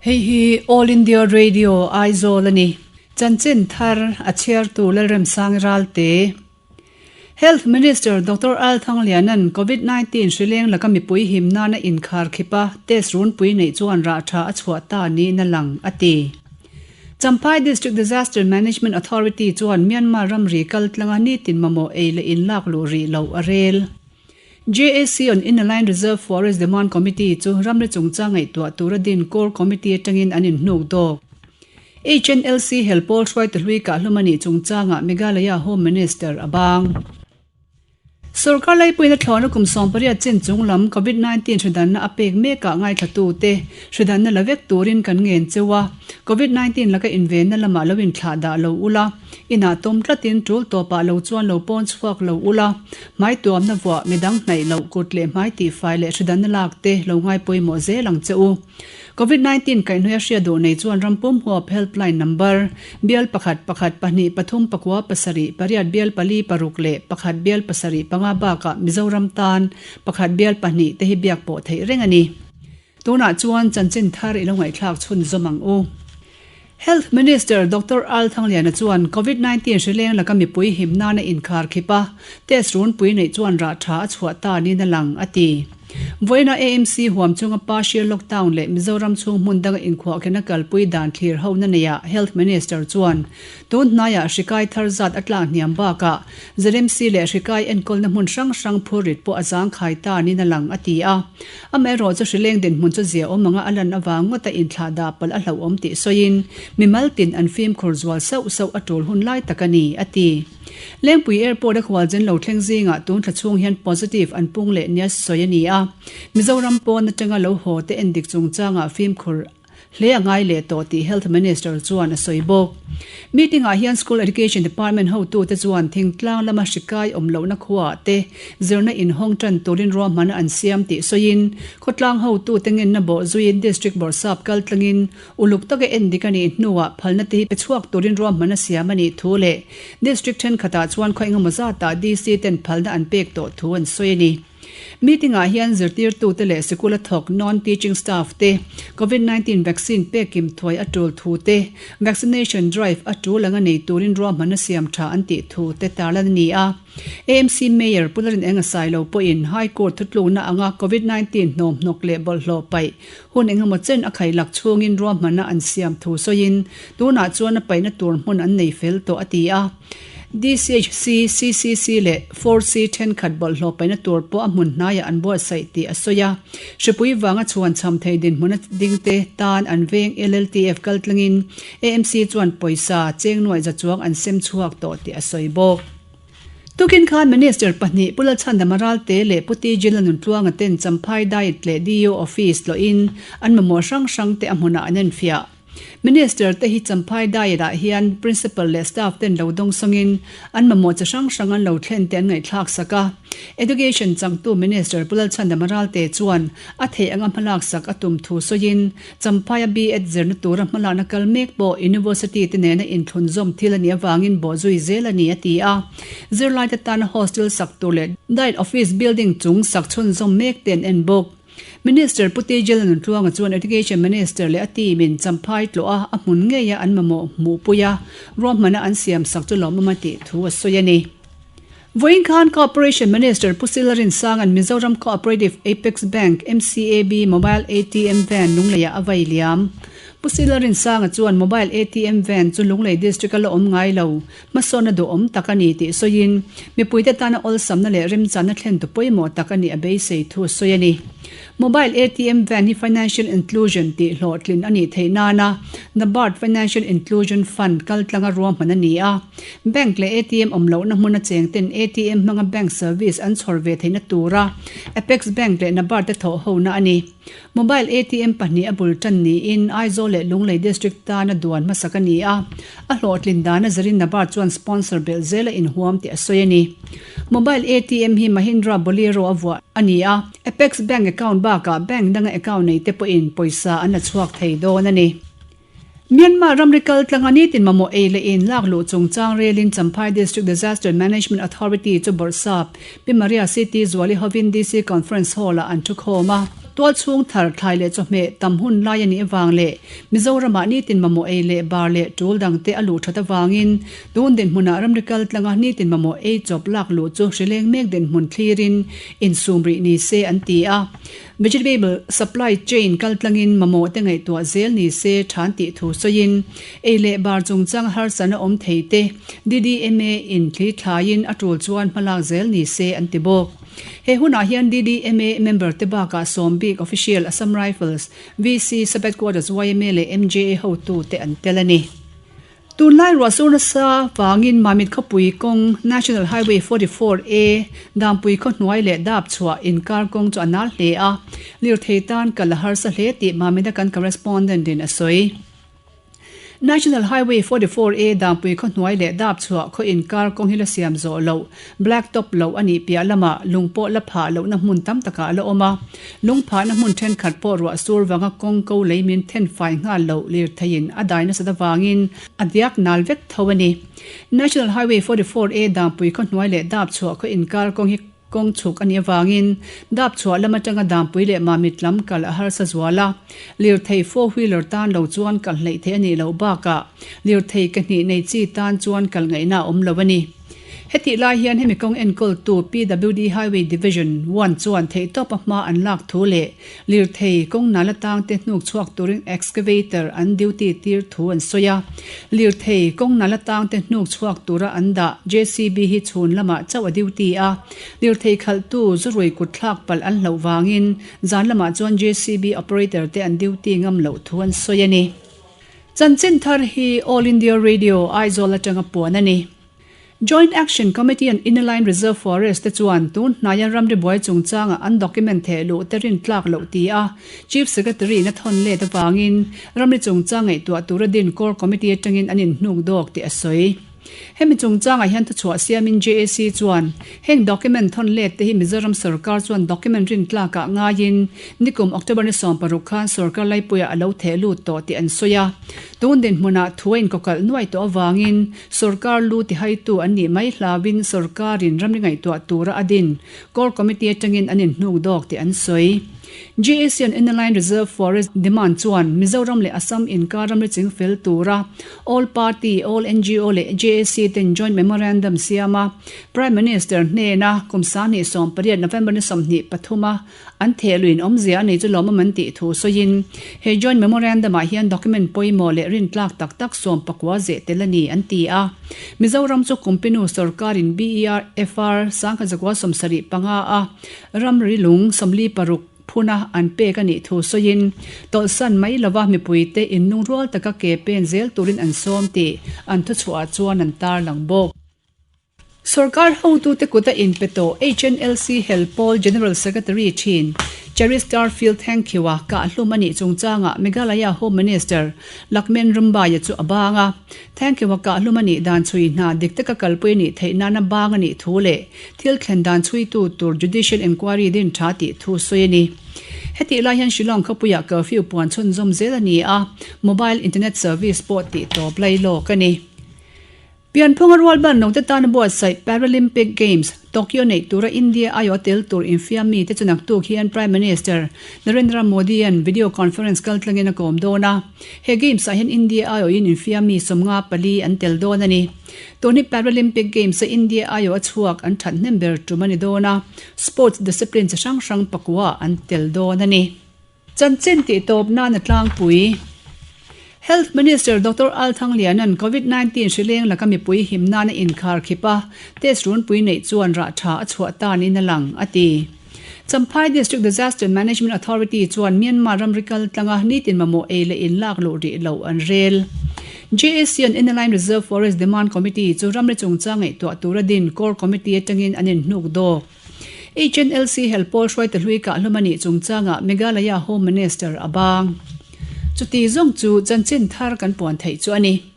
Hei hi All India Radio Aizawl a ni. Chanchin thar a chhiartu Lalremsangi Ralte. Health Minister Doctor Al Thangliana'n Covid 19 hrileng laka mipui him nana inkhar khipa test runpui neih chuan rah tha a chhuah ta niin a lang, a ti. Champhai District Disaster Management Authority chuan Myanmar ramri kal tlanga nitin mamawh ei leh in lak luh rih loh a rel. JAC on Inner Line Reserve Forest Demand Committee chu ramri chungchang ngaihtuah tura din Core Committee atangin an inhnuk dawk. HNLC helpawl hruaitu hlui kahhlum a nih chungchangah Meghalaya Home Minister a bang. Sorkar laipuiin a thlawhna kum 18 chin chung lam Covid 19 hridanna a pek mekah ngaithlatute hridanna la vek turin kan ngen cheu a, Covid 19 laka invenna lamah lo inthlah dah lo ula, inah tawm tlatin tul tawpah lo chuan lo pawn chhuak lo ula, hmai tuamna vuah midang hnaih loh kut leh hmai tihfai leh hridanna lak te lo ngai pawimawh zel ang che u. Covid 19 kaihhnawih a hriat duh nei chuan rampum huap helpline number, bial pakhat pakhat pahnih pathum pakua pasarih pariat bial pali paruk leh pakhat bial pasarih panga bakah Mizoram tan pakhat bial pahnih te hi biak pawh theih reng a ni. Tunah chuan chanchin thar i lo ngaihthlak chhun zawm ang u. Health Minister Doctor Al Thangliana chuan Covid 19 hrileng laka mipui him nana inkhar khip a, test runpui neih chuan rah tha a chhuah ta niin a lang, a ti. Vawiina AMC huam chunga partial lockdown leh Mizoram chhung hmun danga inkhuahkhena kalpui dan thlir hona neiah Health Minister chuan tun hnaiah hri kai thar zat a tlak hniam bakah ZMC leh hri kai enkawlna hmun hrang hrang phurrit pawh a zangkhai ta niin a lang, a ti a. Amaherawh chu hrileng dinhmun chu zia awm anga a lan avang ngawta inthlah dah palh a hlauhawm tih sawiin mimal tin an fimkhur zual sauh sauh a tul hun lai tak a ni, a ti. Lengpui Airport a khualzin lo thleng zingah tun thla chhung hian positive an pung leh nia sawi a ni a, Mizoram pawn atanga lo haw te endik chungchangah fimkhur hle a ngai leh tawh tih Health Minister chuan a sawi bawk. Meeting ah hian School Education Department hotute chuan thingtlang lama hri kai awm lohna khuaah te zirna inhawng tan turin ruahmanna an siam tih sawiin khawtlang hotute ngenna bawh zuiin District Bawrhsap kaltlangin uluk taka endik a nih hnuah phalna te hi pe chhuak turin ruahmanna siam a nih thu leh District thenkhatah chuan khaw engemaw zatah DC ten phalna an pek tawh thu an sawi a ni. Meeting ah hian zirtirtute leh sikul a thawk non-teaching staff te Covid 19 vaccine pek kim thuai a tul thu te, vaccination drive a tul anga nei turin ruahmanna siam tha an tih thu te tarlan a ni a. AMC Mayor Pu Larinenga Sailo pawhin High Court thutlukna anga Covid 19 hnawmhnawk leh bawlhhlawh paih hun engemaw chen a khailak chhungin ruahmanna an siam thu sawiin tunah chuan a paihna tur hmun an nei fel tawh a ti a. DCHC, CCC leh 4C thenkhat bawlhhlawh paihna tur pawh a hmun hnaiah an buatsaih tih a sawi a. Hripui vanga chhuan cham thei dinhmuna dingte tan an veng LLTF kaltlangin AMC chuan pawisa cheng nuaih za chuang an sem chhuak tawh tih a sawi bawk. Tukin khan Minister pahnih Pu Lalchhandama Ralte leh Pu TG Lanuntluanga ten Champhai Diet leh DU Office tlawhin an mamawh hrang hrangte a hmunah an enfiah. Minister te hi Champhai Diet ah hian Principal leh staff ten lo dawng sawngin an mamawh chi hrang hrang an lo thlen te an ngaihthlak sak a. Education changtu Minister Pu Lalchhandama Ralte chuan a theih anga hmalak sak a tum thu sawiin Champhai a B.Ed zirna tura hmalakna kal mek pawh University te nena inthlun zawm thil a nih avangin bawhzui zel a ni a ti a. Zirlaite tana hostel sak tur leh Diet Office building chung sak chhunzawm mek te an en bawk. Minister Pu Tejal Nuntluanga chuan Education Minister leh a team in Champhai tlawh a, a hmun ngeia an mamawh hmuhpui a, ruahmana an siam sak chu lawmawm a tih thu a sawi a ni. Vawiin khan Cooperation Minister Pu Sila Rinsanga'n Mizoram Cooperative Apex Bank, MCAB, Mobile ATM Van Lungleiah a vai liam. Pu Sila Rinsanga chuan Mobile ATM Van chu Lunglei District-a la awm ngai lo, Hmasawnna duhawm tak a ni tih sawiin, mipuite tana awlsamna leh remchanna thlentu pawimawh tak a nih a beisei thu a sawi a ni. Mobile ATM van hi Financial Inclusion tih hlawhtlin a nih theih nana NABARD Financial Inclusion Fund kaltlanga ruahman a ni a. Bank leh ATM awm lohna hmuna chengten ATM hmanga bank service an chhawr ve theihna tura Apex Bank leh NABARD te thawhhona a ni. Mobile ATM pahnih a bul tan niin Aizawl leh Lunglei District tana duan hmasak a ni a, a hlawhtlin dana zarin NABARD chuan sponsor belh zela inhuam tih a sawi a ni. Mobile ATM hi Mahindra Bolero a vuah a ni a, Apex Bank account bakah bank danga account nei te pawhin pawisa an la chhuak thei dawn a ni. Myanmar ramri kal tlanga nitin mamawh ei leh in lak luh chungchang relin Champhai District Disaster Management Authority chu bawrhsap Pi Maria City Zuali hovin DC Conference Hall-ah an thu khawm a. Tualchhung thar thlai leh chawhmeh tam hun lai a nih avang leh Mizoramah nitin mamawh ei leh bar leh tul dangte a luh that avangin tun dinhmunah ramri kal tlanga nitin mamawh ei chawp lak luh chu hrileng mek dinhmun thlirin insum rih ni se an ti a. Vegetable supply chain kal tlangin mamawh te ngaihtuah zel ni se than tih thu sawiin ei leh bar chungchang harsatna awm thei te DDMA in thli thlaiin a tul chuan hmalak zel ni se an ti bawk. He hunah hian DDMA member te bakah Sawmbik Official, Assam Rifles, VC, Sub-Headquarters yma leh MJA hotu te an tel a ni. Tunlai ruahsur nasa vangin Mamit khawpui kawng National Highway 44 A Dampui khaw hnuai leh dap chhuah inkar kawng chu a nal hle a, lirthei tan kal a harsa hle tih Mamit-a kan correspondent in a sawi. National Highway 44 A Dangpui khaw hnuai leh dap chhuah khaw inkar kawng hi la siam zawh loh, black top loh a nih piah lamah lung pawh la phah lohna hmun tam takah a la awm a. Lung phahna hmun thenkhat pawh ruah sur vanga kawng ko lei min then fai nghal loh lirtheiin a dai nasat avangin a diak nal vek tho a ni. National Highway 44 A Dangpui khaw hnuai leh dap chhuah khaw inkar kawng hi Kawng chhuk a nih avangin dap chhuah lam atanga Dampui leh Mamit lam kal a harsa zual a, lirthei four wheeler tan lo chuan kal hleih theih a nih loh bakah lirthei ke hnih nei chi tan chuan kal ngaihna a awm lo a ni. Hetih lai hian hemi kawng enkawltu PWD Highway Division One chuan theihtawpa hma an lak thu leh Lirthei kawng nal atangte hnuk chhuak turin excavator an duty tir thu an sawi a. Lirthei kawng nal atangte hnuk chhuak tura an dah JCB hi chhun lamah chauh a duty a. Lirthei khalhtu zurui kutthlak palh an hlauh vangin zan lamah chuan JCB operator te an duty ngam loh thu an sawi a ni. Chanchin thar hi All India Radio Aizawl atanga puan a ni. Joint Action Committee on Inner Line Reserve Forest te chuan tun hnaia ramri buai chungchanga an document theh luh te rintlak loh ti a Chief Secretary in a thawn let avangin ramri chungchang ngaihtuah tura din Core Committee atangin an inhnuk dawk tih a sawi. Hemi chungchangah hian thuchhuah siamin JAC chuan heng document thawn let te hi Mizoram sorkar chuan document rintlakah ngaiin nikum October ni 16 khan sorkar laipuiah a lo theh lut tawh tih an sawi a. Tun dinhmunah thu a inkawkalh nuai tawh avangin Sorkar lu tihaitu an nih mai hlauin sorkarin ramri ngaihtuah tura a din Core Committee atangin an inhnuk dawk tih an sawi. GAC on Inner Line Reserve Forest Demand chuan Mizoram leh Assam inkar ramri ching fel tura All Party, All ngo leh GAC ten Joint Memorandum siama Prime Minister hnena kum 28 November ni 23 a An thehluin awmzia a nei chu lawmawm an tih thu sawiin, he Joint Memorandum-ah hian document pawimawh leh rintlak tak tak 19 zeh tel a ni, an ti a. Mizoram chu Kumpinu sorkarin BERFR 1975 a ramri lung 46 phuna an pek a nih thu sawiin, tawlhsan mai lova mipuite innungrual taka ke pen zel turin an sawm tih an thuchhuahah chuan an tarlang bawk. Sorkar hotute kuta inpe tawh HNLC Hel Pawl General Secretary thin Cherry Starfield Thank-you-a kahhlum a nih chungchangah Meghalaya Home Minister Lakmen Rumbaya chu a bang a. Thank-you-a kahhlum a nih dan chhui hna dik taka kalpui a nih theih nana bang a nih thu leh thil thlen dan chhuitu tur Judicial Inquiry din tha tih thu sawi a ni. Hetih lai hian Shillong khawpuiah curfew puan chhunzawm zel a ni a, mobile internet service pawh tih tawp lailawk a ni. Pianphunga rualban note tana buatsaih Paralympic Games, Tokyo neih tura India aiawh a tel tur infiam mite chu naktuk hian Prime Minister Narendra Modi-a'n video conference kaltlangin a kawm dawn a. He Games-ah hian India aiawhin infiam mi 54 an tel dawn a ni. Tun hi Paralympic Games-a India aiawh a chhuak an that hnem ber tum a ni dawn a, sports discipline chi hrang hrang pakua an tel dawn a ni. Chanchin tih tawp nan a tlangpui. Health Minister Doctor Al Thangliana'n Covid 19 hrileng laka mipui him nana inkhar khip a, test runpui neih chuan rah tha a chhuah tan in a lang, a ti. Champhai District Disaster Management Authority chuan Myanmar ramri kal tlanga nitin mamawh ei leh in lak luh rih loh an rel. JAC an Inner Line Reserve Forest Demand Committee chu ramri chungchang ngaihtuah tura din Core Committee atangin an inhnuk dawk. HNLC hel pawl hruaita hlui kahhlum a nih chungchangah Meghalaya Home Minister a bang. Chuti zawng chu chanchin thar kan puan theih chu a ni.